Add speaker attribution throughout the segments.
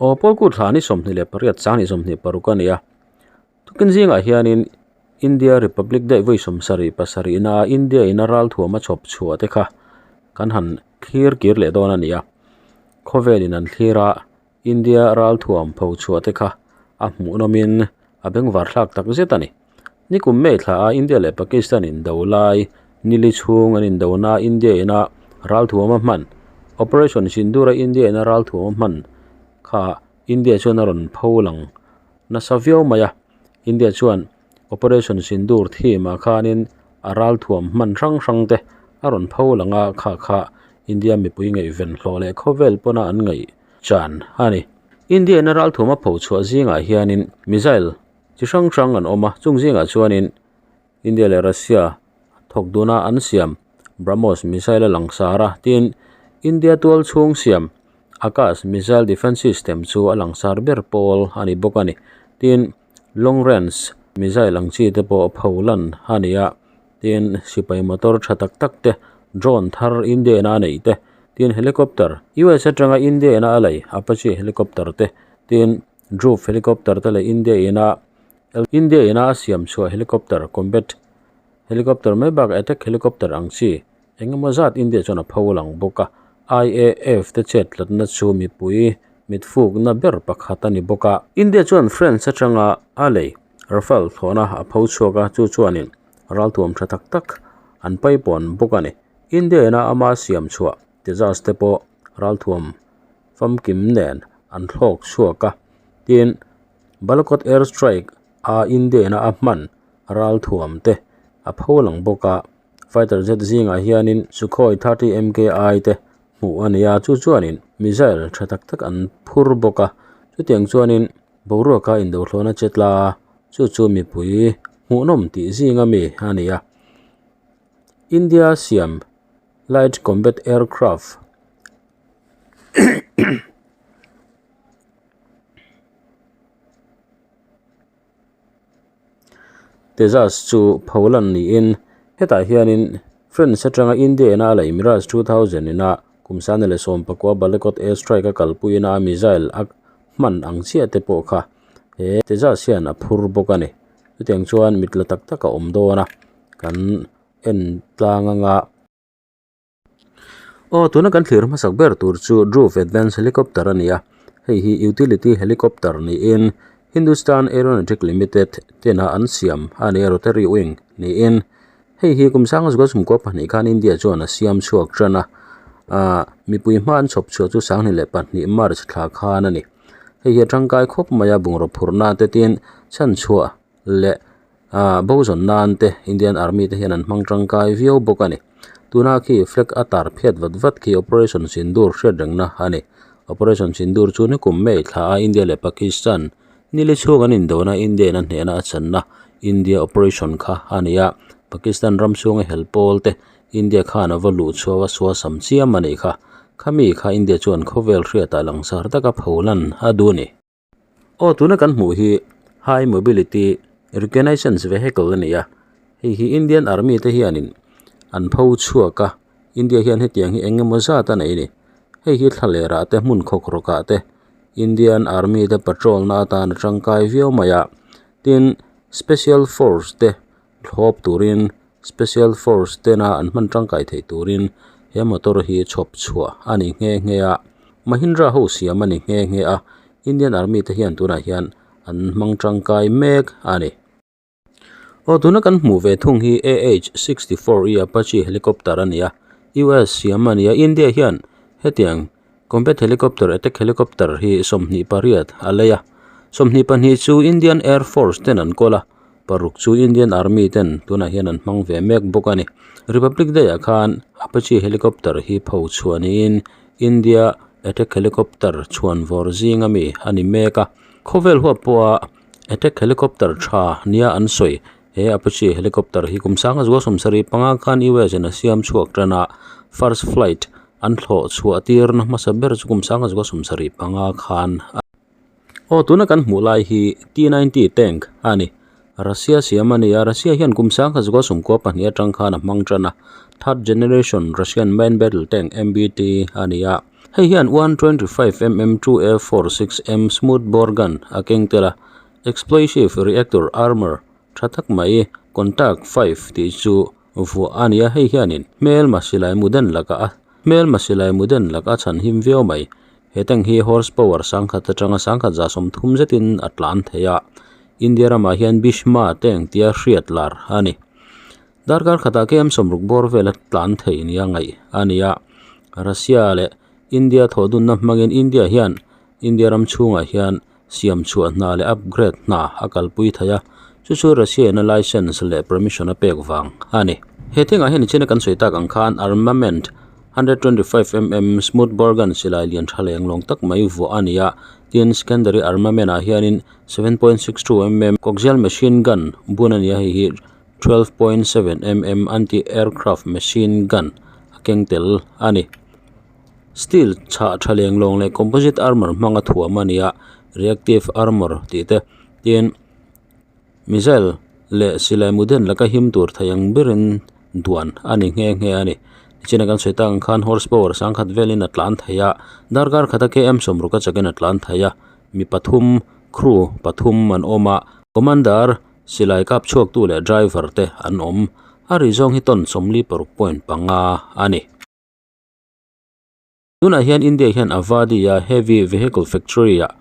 Speaker 1: Aw Pawlku thla ni 28 sang ni 26 a ni a. Tukin zingah hianin India Republic Day vawi 77 na India ina ral thuam a chhawp chhuah te kha kan han thlir kir leh dawn a ni a. Khawvelin an thlir a, India ral thuam pho chhuah te kha a hmuhnawmin a bengvar thlak tak zet a ni. Nikum May thla a India leh Pakistan indo lai nili chhung an indona India ina ral thuam a hman Operation Sindoor a India ina ral thuam a hman kha India chuan a rawn pho lang nasa viau mai a. India chuan Operation Sindoor theme ah khanin a ral thuam hman hrang hrang te a rawn pho lang a, kha kha India mipui ngaihven hlawh leh khawvel pawna an ngaih chan a ni. India ina ral thuam a pho chhuah zingah hianin missile chi hrang hrang an awm a, chung zingah chuanin India leh Russia thawk duna an siam BrahMos missile a langsar a, tin India tual chhung siam Akash missile defence system chu a langsar ber pawl a ni bawk a ni. Tin long range missile ang chi te pawh pho lan a ni a, tin sipai motor tha tak tak te drone thar India ina a neih te, tin helicopter U_S atanga India ina a lei Apache helicopter te, tin Dhruv helicopter te leh India ina India ina a siam chhuah helicopter combat helicopter mai bakah attack helicopter ang chi engemaw zat India chuan a pho lang bawk a, I_A_F te chet tlatna chu mipui mitfukna ber pakhat a ni bawk a. India chuan France atanga a lei Rafale thlawhna a pho chhuak a, chu chuanin ralthuam tha tak tak an paipawn bawk a ni. India ina ama siam chhuah Tejas te pawh ralthuam famkim nen an thlawk chhuak a, tin Balakot air strike a India ina a hman ralthuam te a pho lang bawk a. Fighter jet zingah hianin Sukhoi 30 MKI te hmuh a ni a, chu chuanin missile tha tak tak an phur bawk a, chutiang chuanin boruaka indohlawhna che tla a, chu chu mipui hmuhnawm tih zinga mi a ni a. India siam Light Combat Aircraft Tejas chu pholan niin hetah hianin France atanga India ina a lei Mirage 2000 ina kum sangni leh sawmpakua Balakot air strike a kalpuina a missile a hman ang chiah te pawh kha he Tejas hian a phur bawk a ni. Chutiang chuan mit la tak tak a awm dawn a kan en tlang anga. Aw tuna kan thlir hmasak ber tur chu Dhruv Advance Helicopter a ni a, hei hi utility helicopter niin Hindustan Aeronautic Limited tena an siam a ni a, rotary wing niin hei hi kum sanga zuka chhumkua pahnih khan India chuan a siam chhuak tan a, ah mipui hma an chhawp chhuah chu sanghnih leh pahnih March thla khan a ni. Hei hi a tangkai khawp mai a bungraw phurhna te tin chhanchhuah leh ah bo zawn nan te Indian army te hian an hmang tangkai viau bawk a ni. Tuna khi flag a tar phiat vat vat khi Operation Sindoor hriat rengna a ni. Operation Sindoor chu nikum May thla a India leh Pakistan nili chhung an indona India in a hnehna a channa India Operation kha a ni a. Pakistan ram chhunga hel pawl te India khan a va luh chhuak a suasam chiam a nih kha. Khami kha India chuan khawvel hriatah langsar taka pholan a duh a ni. Aw tuna kan hmuh hi High Mobility Reconnaissance Vehicle a ni a, hei hi Indian Army te hianin an pho chhuak a, India hian hetiang hi eng emaw zat a nei a ni. Hei hi thla lerah te hmun khawkrawkah te Indian Army te patrol na atan a tangkai viau mai a, tin Special Force te thlawp turin Special Force tena an hman tangkai theih turin he motor hi chhawp chhuah a ni nghe nghe a, Mahindra ho siam a ni nghe nghe a, Indian Army te hian tunah hian an hmang tangkai mek a ni. Aw tuna kan hmuh ve thung hi AH-64E Apache helicopter a ni a, US siam a ni a, India hian hetiang combat helicopter attack helicopter hi 28 a lei a, 22 chu Indian Air Force ten an kawl a, paruk chu Indian Army ten tunah hian an hmang ve mek bawk a ni. Republic Day ah khan Apache helicopter hi pho chhuah niin India attack helicopter chhuan vawr zing ami a ni mek a, khawvel huap pawha attack helicopter tha nia an sawi he Apache helicopter hi kum sanga zual sawmsarih panga khan U_S in a siam chhuak tan a, first flight an thlawh chhuah tir na hmasa ber chu kum sanga zual sawmsarih panga khan a Aw tuna kan hmuh lai hi T-90 tank a ni. Russia siam a ni a, Russia hian kum sangkhat zuka sawmkua pahnih atang khan a hmang tan a, third generation Russian main battle tank MBT a ni a. Hei hian 125 mm 2A46M smoothbore gun a keng tel a, explosive reactor armour tha tak mai contact 5 tih chu vuah a ni a, hei hianin hmelma silai mu den lakah a hmelma silai mu den lakah a chhan him viau mai. He tank hi horse power sangkhat atanga sangkhat za 30 zetin a tlan thei a, India ramah hian Bhishma tank tia hriat lar a ni. Darkar khatah KM 60 bawr vela tlan thei nia ngaih a ni a, Russia leh India thawhdunna hmangin India hian India ram chhungah hian siam chhuah hna leh upgrade hna a kalpui thei a, chu chu Russia in a license leh permission a pek vang a ni. He thingah hian nichina kan sawi tak ang khan armament 125 mm smoothbore gun silai lian tha leng lawng tak mai vuah a ni a, tin secondary armament ah hianin 7.62 mm coaxial machine gun bun a ni a, hei hi 12.7 mm anti-aircraft machine gun a keng tel a ni. Steel chhah tha leng lawng leh composite armour hmanga thuam a ni a, reactive armour tih te tin missile leh silai mu den laka him tur thei ang berin duan a ni nghe nghe a ni. Tichuan kan sawi tak ang khan horse power sangkhat velin a tlan thei a, darkar khata km 60 a chakin a tlan thei a, mi pathum crew pathum an awm a, commander silai kap chhuaktu leh driver te an awm. A ri zawng hi ton 46.5 a ni. Tunah hian India hian Avadi-a Heavy Vehicle Factory-ah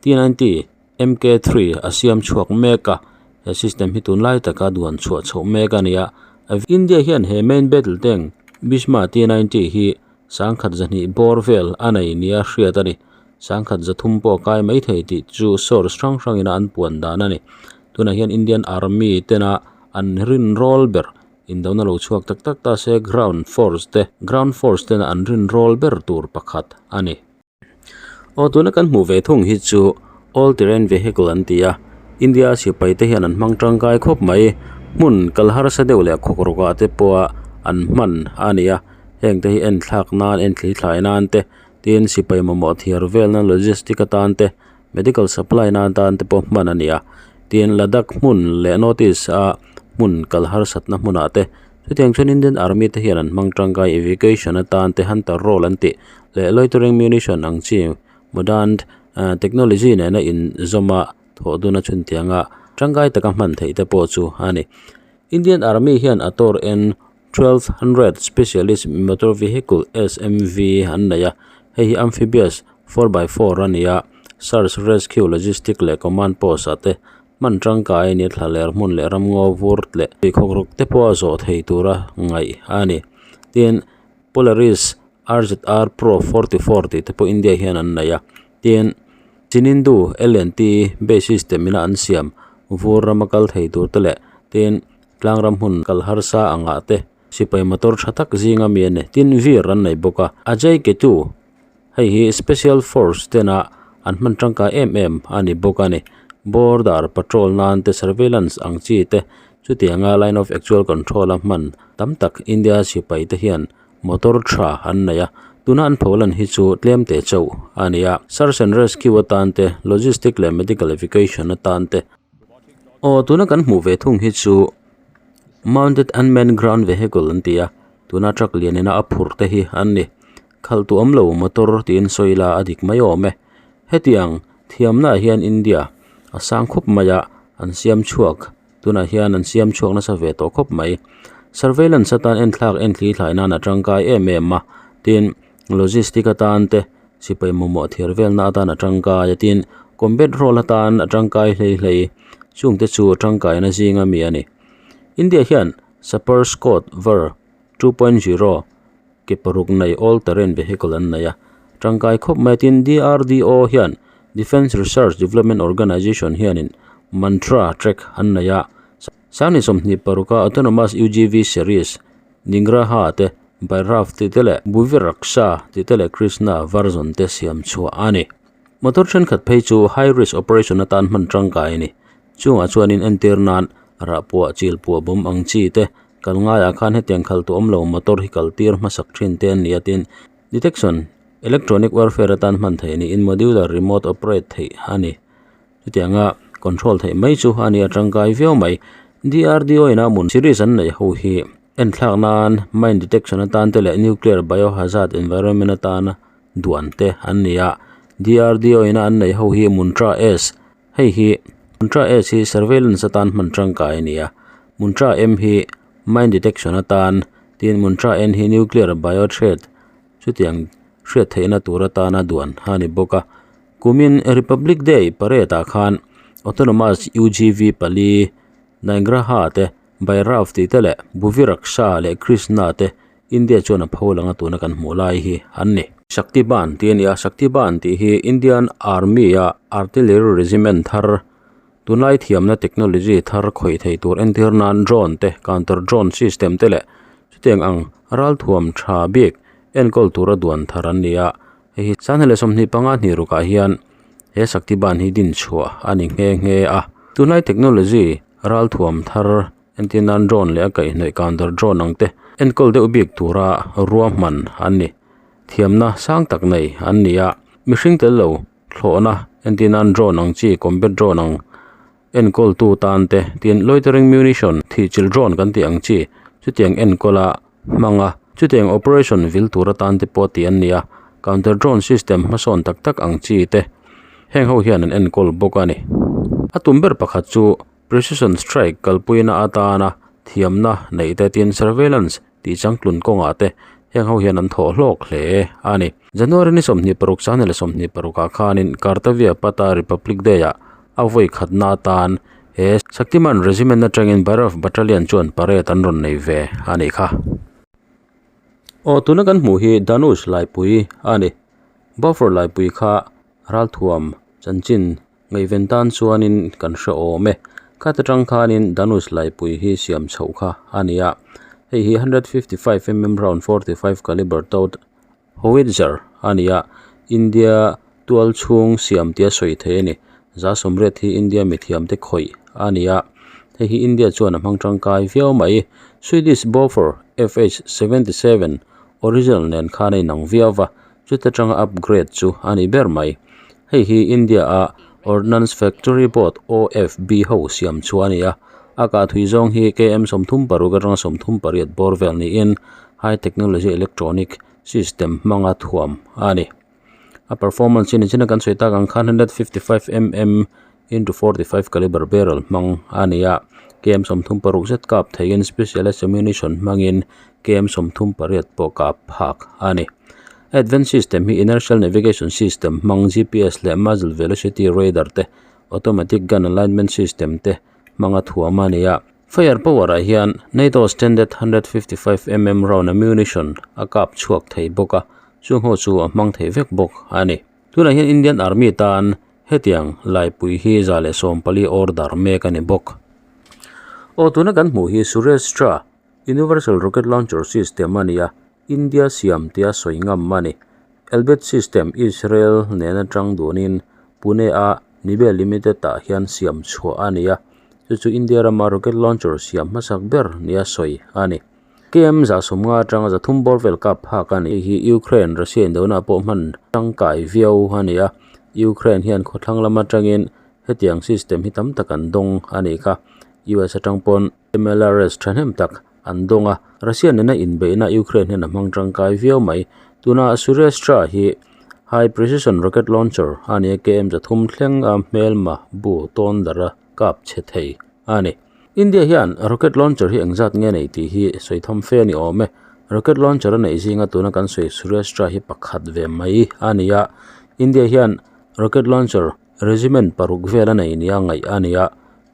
Speaker 1: T-90 MK-3 a siam chhuak mek a, he system hi tunlai taka duan chhuah chhoh mek a ni a. India hian he main battle tank Bhishma T-90 hi sangkhat zahnih bawr vel a nei nia hriat a ni. Sangkhat zathum pawh a kai mai thei tih chu source hrang hrangin a an puan dan a ni. Tunah hian Indian Army tena an rinrawl ber Indona lo chhuak tak tak ta se ground force te ground force tena an rin rawl ber tur pakhat a ni. Aw tuna kan hmuh ve thung hi chu all terrain vehicle an ti a, India sipai te hian an hmang tangkai khawp mai, hmun kal harsa deuh leh khawk rawk ah te pawha an hman a ni a, heng te hi en thlak nan en thli thlai nan te tin sipai mamawh thiar velna logistic atan te medical supply nan tan te pawh hman a ni a tin Ladakh hmun leh North East a hmun kal harsatna hmunah te chutiang chuan Indian Army te hian an hmang tangkai evacuation atan te hunter role an tih leh loitering munition ang chi modern ah technology nena inzawm a thawh dun a chhuntiang a tangkai taka hman theih te pawh chu a ni. Indian Army hian a tor en 1200 Specialist Motor Vehicle, SMV, an nei a, hei hi amphibious 4x4 a ni a, search, rescue, logistic leh command post ah te hman tangkai a ni a, thlaler hmun leh ramngaw vur leh tuikhawk ruk te pawh a zawh thei tura ngaih a ni. Tin, Polaris RZR Pro 44 tih te pawh India hian an nei a, tin, Chinindu L&T base system ina an siam vur rama kal thei tur te leh tin, Tlangram hmun kal harsa angah te sipai motor tha tak zinga mi a ni. Tin vir an nei bawk a. Ajay Ketu, hei hi Special Force tena an hman tangkai em em a ni bawk a ni. Border patrol nan te surveillance ang chi te chutianga line of actual control a hman tam tak India sipai te hian motor tha an nei a. Tuna an pholan hi chu tlem teh chauh a ni a. Search and rescue atan te, logistic leh medical evacuation atan te, Aw tuna kan hmuh ve thung hi chu mounted unmanned ground vehicle an ti a tuna truck lian ina a phurh te hi an ni khalh tu awm lo motor tiin sawi ila a dik mai awm e hetiang thiamna ah hian India a sang khawp mai a an siam chhuak tunah hian an siam chhuak nasa ve tawh khawp mai surveillance atan en thlak en thli thlai nan a tangkai em em a tin logistic atan te. Sipai mamawh thiar velna atan a tangkai a tin combat role atan a tangkai hlei hlei chungte chu a tangkaina zinga mi a ni. India hian Super Scott Ver 2.0 ke paruk nei all terrain vehicle an nei a tangkai khawp mai a tin DRDO hian Defence Research Development Organisation hianin Mantra track an nei a Sangni 26 a autonomous UGV series Ningraha te Bhairav tih te leh Bhuviraksha tih te leh Krishna version te siam chhuah a ni. Motor thenkhat phei chu high risk operation atan hman tangkai a ni. Chungah chuanin entir nan rahpuah chil puah bawm ang chi te kal ngaiah khan hetiang khalh tu awm lo motor hi kal tir hmasak thin te an ni a tin detection electronic warfare atan hman theih niin modular remote operate theih a ni. Chutianga control theih mai chu a ni a tangkai viau mai. DRDO in a mun series an neih ho hi enthlak nan mine detection atan te leh nuclear biohazard environment atana. duan te an ni a D R D O in a an neih ho hi Muntra S hei hi Muntra S hi surveillance atan hman tangkai a ni a Muntra M hi mine detection atan tin Muntra N hi nuclear bio threat chutiang hriat theihna tur atana duan a ni bawk a kumin republic day parade ah khan autonomous U G V pali Naigraha te Bhairav tih te leh Bhuviraksha leh Krishna te India chuan a pho lang a tuna kan hmuh lai hi an ni. Shaktiban tih a ni a, Shaktiban tih hi Indian Army a Artillery Regiment thar tunlai thiamna technology thar khawih thei tur entir nan drone te counter drone system te leh chutiang ang ralthuam tha bik enkawl tura duan thar an ni a, hei hi sanghnih leh 25 hnih rukah hian he Shaktiban hi din chhuah a ni nghe nghe a, tunlai technology ralthuam thar entir nan drone leh a kaihhnawih counter drone ang te enkawl deuh bik tura ruahman an ni thiamna sang tak nei an ni a mihring tel lo thlawhna entir nan drone ang chi combat drone ang enkawl tu tan te tin loitering munition thih chilh drone kan tih ang chi chutiang enkawl a hmang a chutiang operation vil tur atan te pawh tih an ni a counter drone system hmasawn tak tak ang chi te heng ho hian an enkawl bawk a ni a tum ber pakhat chu. Precision strike kalpuina atana thiamna neih te tin surveillance tih changtlun kawngah te heng ho hian an thawh hlawk hle a ni. January ni 26 channel 26 ah khanin Kartavya Patha Republic Day ah a vawi khatna atan he Shaktiman Regiment atangin Bhairav Battalion chuan parade an rawn nei ve a nih kha. Aw tuna kan hmuh hi Dhanush Laipui a ni. Buffer Laipui kha ralthuam chanchin Ngaihven tan chuanin kan hre awm e. Khat atang khanin Dhanush laipui hi siam chhoh kha a ni a. Hei hi 155 mm round 45 calibre towed howitzer a ni a. India tual chhung siam tia sawi thei a ni. Za sawmriat hi India mithiamte khawih a ni a. Hei hi India chuan a hmang tangkai viau mai. Swedish Bofors FH 77 original nen khan a inang viau va. Chuta tanga upgrade chu a ni ber mai. Hei hi India a Ordnance Factory Board, OFB, ho siam chu a ni a. A kah thui zawng hi KM 36 atanga 38 bawr vel niin High Technology Electronic System hmanga thuam a ni. A performance hi nichina kan sawi tak ang khan 155 mm into 45 caliber barrel hmang a ni a. KM 36 zet kap theiin specialized ammunition hmangin KM 38 pawh kap phak a ni. Advanced system hi inertial navigation system hmang G_P_S leh muzzle velocity radar te automatic gun alignment system te hmanga thuam a ni a. Fire power ah hian NATO standard 155 mm round ammunition a kap chhuak thei bawk a, chung ho chu a hmang thei vek bawk a ni. Tunah hian Indian Army tan hetiang laipui hi 114 order mek a ni bawk. Aw tuna kan hmuh hi Surestra Universal Rocket Launcher System a ni a, India siam tia sawi ngam a ni. Elbit System Israel nena tang dunin Pune a Nibe Limited ah hian siam chhuah a ni a, chu chu India rama rocket launcher siam hmasak ber nia sawi a ni. KM 150 atanga 300 bawr vel kap phak a ni. Hei hi Ukraine Russia indona pawh hman tangkai viau a ni a, Ukraine hian khawthlang lam atangin hetiang system hi tam tak an dawng a nih kha. US atang pawn MLRS thahnem tak an dawng a, Russia nena inbeihna Ukraine hian a hmang tangkai viau mai. Tuna Suryastra hi High Precision Rocket Launcher a ni a, KM 300 thleng a hmelma bu tawn darh a kap chhe thei a ni. India hian rocket launcher hi engzat nge nei tih hi sawi tham fe a ni awm e. Rocket launcher a neih zinga tuna kan sawi Suryastra hi pakhat ve mai a ni a, India hian rocket launcher regiment paruk vel a nei nia ngaih a ni a,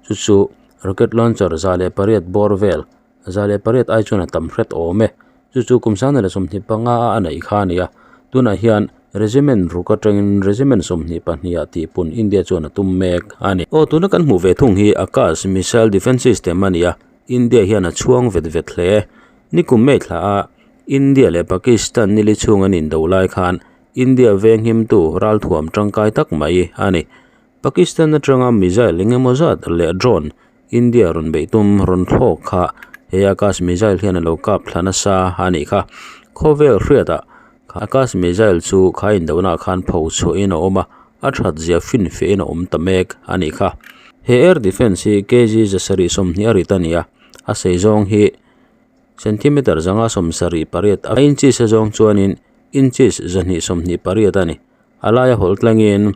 Speaker 1: Chu chu rocket launcher 108 bawr vel, 108 ai chuan a tam hret awm e. Chu chu kum 2025 a a neih kha a ni a. Tunah hian regiment ruk atangin regiment 22 ah tihpun India chuan a tum mek a ni. Aw tuna kan hmuh ve thung hi Akash missile defence system a ni a, India hian a chhuang vet vet hle. Nikum May thla a India leh Pakistan nili chhung an indo lai khan India venghimtu ralthuam tangkai tak mai a ni. Pakistan atanga missile eng emaw zat leh drone India rawn beih tum rawn thlawk kha he Akash missile hian a lo kap thla nasa a nih kha. Khawvel hriatah Akash missile chu kha indohnaah khan pho chhuahin a awm a, a that zia finfiahin a awm ta mek a nih kha. He air defence hi kg 720 a rit a ni a, a sei zawng hi centimeter 578 a inches a zawng chuanin. inches 228 a ni. A laia hawlh tlangin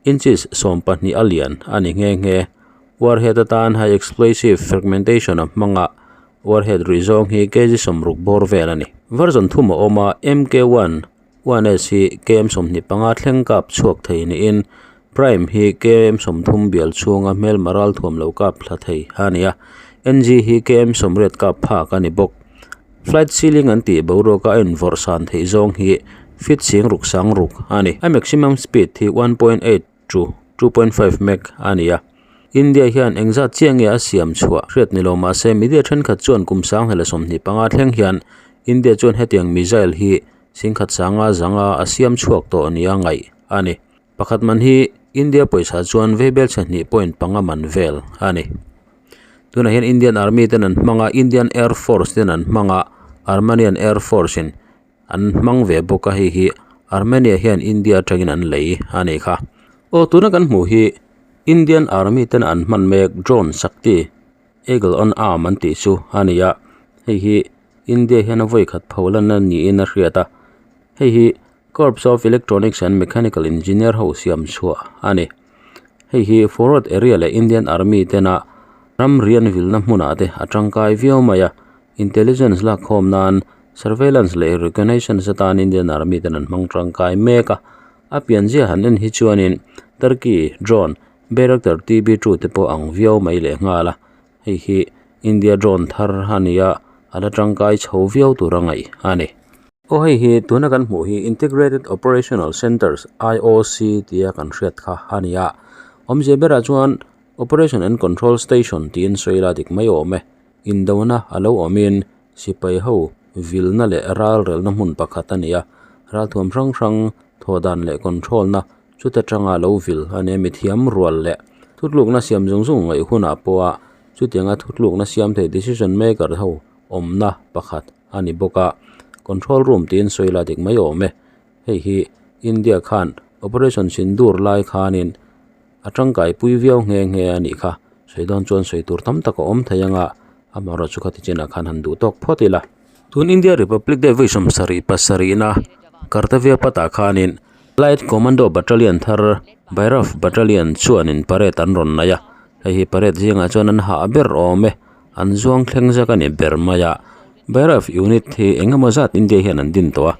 Speaker 1: inches 12 a lian a ni nghe nghe. Warhead atan high explosive fragmentation a hmang a, warhead ruih zawng hi kg 60 bawr vel a ni. Version thum a awm a, MK one one S hi km 25 thleng kap chhuak thei niin Prime hi km 30 bial chhunga hmelma ral thuam lo kap thla thei a ni a, NG hi km 80 kap phak a ni bawk. Flight ceiling an tih boruaka a invawrh san theih zawng hi feet 66 a ni. A maximum speed hi 1.8 to 2.5 Mach a ni a. India hian engzat chiah nge a siam chhuah hriat ni lo mahse media thenkhat chuan kum 2025 thleng hian India chuan hetiang missile hi singkhat sanga zanga a siam chhuak tawh nia ngaih a ni. Pakhat man hi India pawisa chuan veibelchhe 2.5 man vel a ni. Tunah hian Indian Army ten an hmang a, Indian Air Force ten an hmang a, Armenian Air Force in an hmang ve bawk a, hei hi Armenia hian India atangin an lei a nih kha. Aw tuna kan hmuh hi Indian Army ten an hman mek drone Shakti Eagle on Arm an tih chu a ni a, hei hi India hian a vawi khat pho lanna niin a hriat a, hei hi Corps of Electronics and Mechanical Engineer ho siam chhuah a ni. Hei hi Forward Area leh Indian Army tena ram rian vilna hmunah te a tangkai viau mai a, intelligence lak khawm nan surveillance leh reconnaissance atan Indian Army ten an hmang tangkai mek a. A pianzia han en hi chuanin Turkey drone Bayraktar TB2 te pawh ang viau mai leh nghal a, hei hi India drone thar a ni a, a la tangkai chho viau tur a ngaih a ni. Aw hei hi tuna kan hmuh hi Integrated Operational Centres, IOC, tia kan hriat kha a ni a. Awmzia berah chuan Operation and Control Station tiin sawi la dik mai awm e. Indona a lo awmin sipai ho vilna leh ralrelna hmun pakhat a ni a. Ralthuam hrang hrang thawhdan leh control na chuta tanga lo vil a nia mithiam rual leh thutlukna siam zung zung ngaih hunah pawha chutianga thutlukna siam thei decision maker ho awmna pakhat a ni bawk a, control room tiin sawi la dik mai awm e. Hei hi India khan Operation Sindoor lai khanin a tangkai pui viau nghe nghe a nih kha. Sawi dawn chuan sawi tur tam tak a awm thei anga, amaherawhchu chu khati chinah khan han duh tawk phawt ila. Tun India Republic Day vawi 77 na Kartavya Path-ah khanin Light Commando Battalion thar Bhairav Battalion chuanin parade an rawn nei a, hei hi parade zingah chuan an hah ber awm e. An zuang thleng zak a ni ber mai a, Bhairav unit hi eng emaw zat India hian an din tawh a,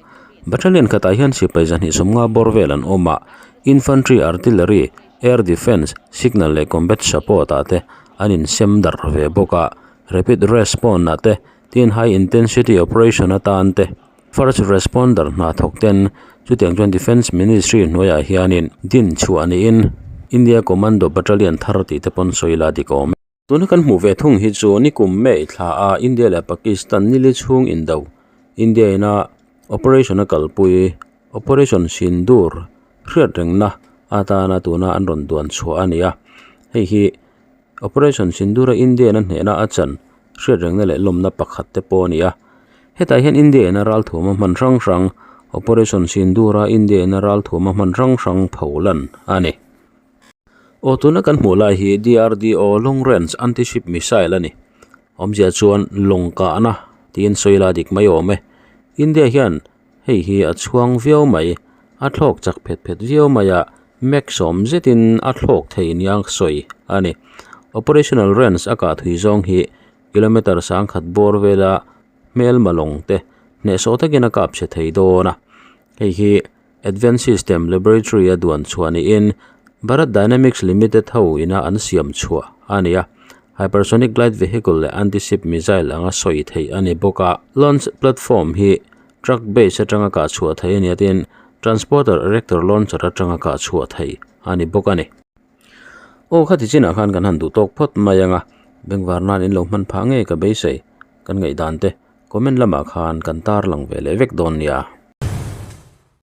Speaker 1: battalion khatah hian sipai 250 bawr vel an awm a, infantry, artillery, air defence, signal leh combat support ah te an insem darh ve bawk a, rapid response ah te tin high intensity operation atan te first responder hna thawk ten chutiang chuan defence ministry hnuaiah hianin din chhuah niin India commando battalion thar tih te pawn sawi la dik awm e. Tuna kan hmuh ve thung hi chu nikum May thla a India leh Pakistan nili chhung indo India ina operation a kalpui Operation Sindoor hriat rengna atana tuna an rawn duan chhuah a ni a, hei hi Operation Sindoor a India ina hnehna a chan hriat rengna leh lawmna pakhat te pawh a ni a, hetah hian India ina ralthuam a hman hrang hrang Operation Sindoor a India ina ralthuam a hman hrang hrang pholan a ni. Aw tuna kan hmuh lai hi DRDO long range anti ship missile a ni. Awmzia chuan lawng kahna tiin sawi la dik mai awm e. India hian hei hi a chhuang viau mai, a thlawk chak phet phet viau mai a, Mach sawm zetin a thlawk thei nia sawi a ni. Operational range a kah thui zawng hi kilometer 1000 bawr vela hmelma lawng te hnehsawh takin a kap chhe thei dawn a. Hei hi Advanced System Laboratory a duan chhuah niin Bharat Dynamics Limited ho ina an siam chhuah a ni a, Hypersonic Glide Vehicle leh Anti-Ship Missile anga sawi theih a ni bawk a. Launch platform hi truck base atanga kah chhuah theih a ni a tin, Transporter Erector Launcher atanga kah chhuah theih a ni bawk a ni. Aw khati chinah khan kan han duh tawk phawt mai anga, bengvar nan in lo hman phah ngei ka beisei, kan ngaihdan te comment lamah khan kan tarlang ve leh vek dawn nia.